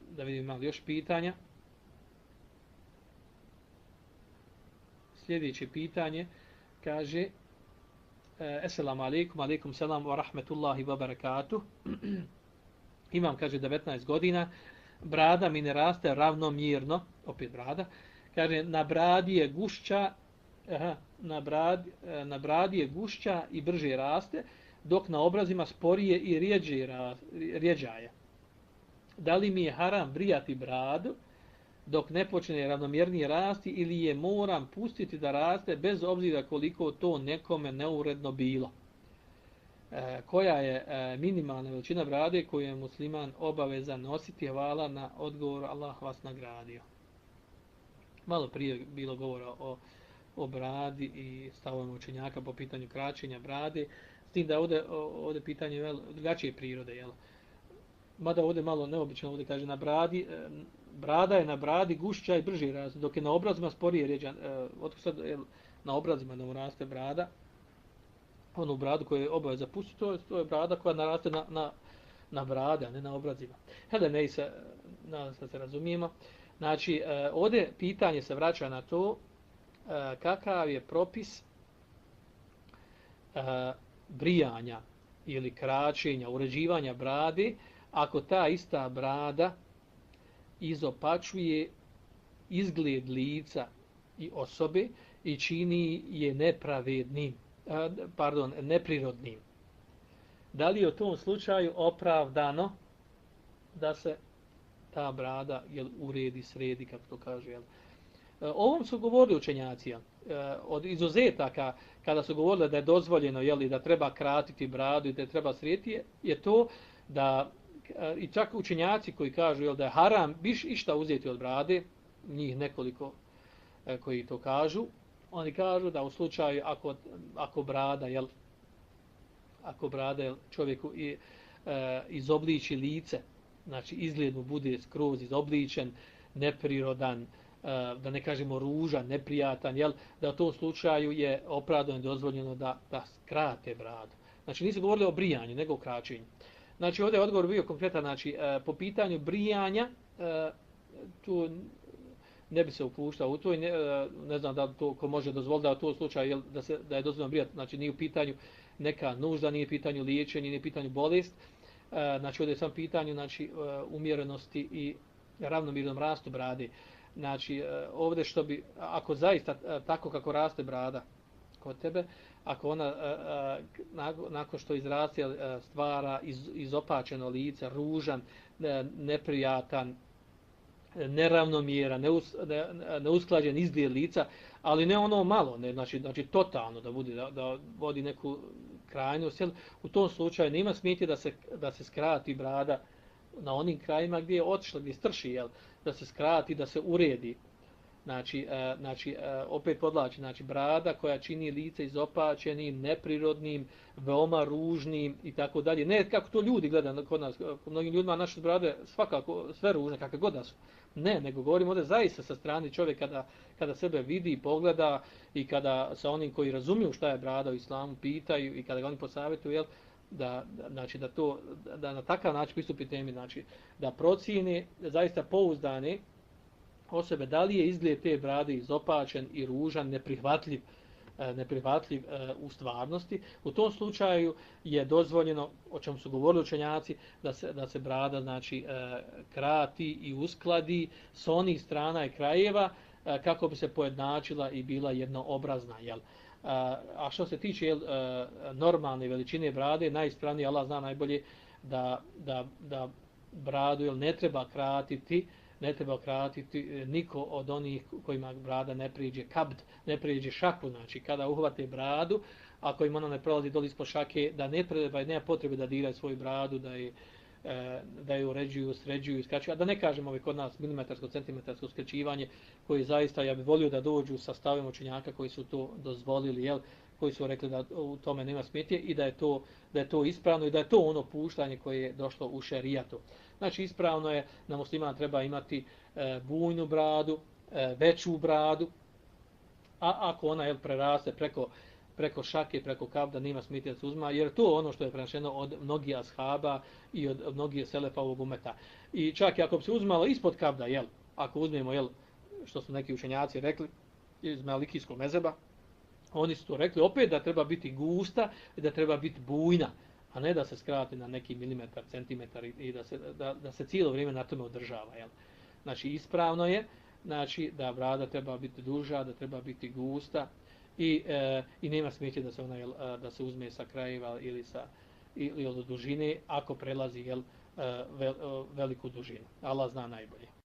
Da vidim malo još pitanja. Sljedeće pitanje kaže Assalamu alaikum, alaikum salam wa rahmetullahi wa barakatuh. Imam, kaže, 19 godina, brada mi ne raste ravnomjerno, opet brada, kaže, na bradi je gušća, na bradi je gušća i brže raste, dok na obrazima sporije i rjeđaje. Da li mi je haram brijati bradu dok ne počne ravnomjernije rasti ili je moram pustiti da raste bez obzira koliko to nekome neuredno bilo? Koja je minimalna veličina brade koju je musliman obavezan nositi? Hvala na odgovor, Allah vas nagradio. Malo prije bilo govora o bradi i stavovima učenjaka po pitanju kraćenja brade, s tim da ovdje pitanje je drugačije prirode, jel? Mada ovdje malo neobično, ovdje kaže na bradi, brada je na bradi gušća i brže raste, dok je na obrazima sporije ređan. Otko sad na obrazima da mu raste brada, onu bradu koju je obaveza pustiti, to je brada koja naraste na brade, a ne na obrazima. Hele, ne se, nadam se da se razumijemo. Znači, ovdje pitanje se vraća na to kakav je propis brijanja ili kraćenja, uređivanja brade, ako ta ista brada izopačuje izgled lica i osobe i čini je neprirodnim. Da li je u tom slučaju opravdano da se ta brada uredi, sredi, kako to kaže? Ovom su govorili učenjaci. Od izuzetaka, kada su govorili da je dozvoljeno, da treba kratiti bradu i da treba srediti, je to da i čak učenjaci koji kažu da je haram išta uzeti od brade, njih nekoliko koji to kažu, oni kažu da u slučaju ako brada čovjeku izobliči lice, znači izgled mu bude skroz izobličen, neprirodan, da ne kažemo ružan, neprijatan, da u tom slučaju je opravdano i dozvoljeno da skrate bradu. Znači nisu govorili o brijanju, nego o kraćenju. Znači ovdje je odgovor bio konkretan, znači po pitanju brijanja, tu ne bi se upuštao u to i ne znam da to ko može dozvoliti da u tom slučaju da je dozvoljeno brijati, znači nije u pitanju neka nužda, nije u pitanju liječenje, nije u pitanju bolest, znači ovdje je samo pitanju umjerenosti i ravnomjernom rastu brade. Znači ovdje što bi, ako zaista tako kako raste brada kod tebe, ako ona nakon što izraste stvara izopačeno lice, ružan, neprijatan, neravnomjeran, neusklađen izgled lica, ali ne ono malo, znači totalno da bude, da vodi neku krajnost, u tom slučaju nema smetnje da se skrati brada na onim krajima gdje je otišla, gdje strši, da se skrati, da se uredi. Znači, opet podlači, znači brada koja čini lice izopačenim, neprirodnim, veoma ružnim i tako dalje. Ne kako to ljudi gledaju kod nas, mnogim ljudima naše brade svakako sve ružne, kakve god da su. Ne, nego govorimo ovdje zaista sa strane čovjek kada sebe vidi i pogleda i kada sa onim koji razumiju šta je brada u islamu pitaju i kada ga oni posavjetuju, da na takav način pristupi temi, znači da procijeni zaista pouzdane osobe da li je izgled te brade izopačen i ružan, neprihvatljiv u stvarnosti. U tom slučaju je dozvoljeno, o čemu su govorili učenjaci, da se brada znači krati i uskladi s onih strana i krajeva kako bi se pojednačila i bila jednoobrazna. A što se tiče normalne veličine brade, najispravnije Allah zna najbolje da bradu ne treba kratiti niko od onih kojima brada ne prijeđe kabd, ne prijeđe šaku, znači kada uhvate bradu, ako im ona ne prolazi doli ispod šake, da nema potrebe da diraju svoju bradu, da je uređuju, sređuju, iskraćuju, a da ne kažemo kod nas milimetarsko, centimetarsko skraćivanje, koji zaista ja bih volio da dođu sa stavima učenjaka koji su to dozvolili, koji su rekli da u tome nema smetnje i da je to ispravno i da je to ono puštanje koje je došlo u šerijatu. Znači ispravno je da musliman treba imati bujnu bradu, veću bradu, a ako ona preraste preko šake, preko kabda, nema smetnje da se uzma, jer to je ono što je prenešeno od mnogih ashaba i od mnogih selefa ovog umeta. I čak i ako bi se uzmalo ispod kabda, jel, ako uzmemo, jel, što su neki učenjaci rekli, iz malikijskog mezeba, oni su to rekli opet da treba biti gusta i da treba biti bujna, a ne da se skrati na neki milimetar, centimetar i da se cijelo vrijeme na tome održava. Jel? Znači ispravno je, znači da brada treba biti duža, da treba biti gusta i nema smetnje da se ona da se uzme sa krajeva ili od dužine ako prelazi veliku dužinu. Allah zna najbolje.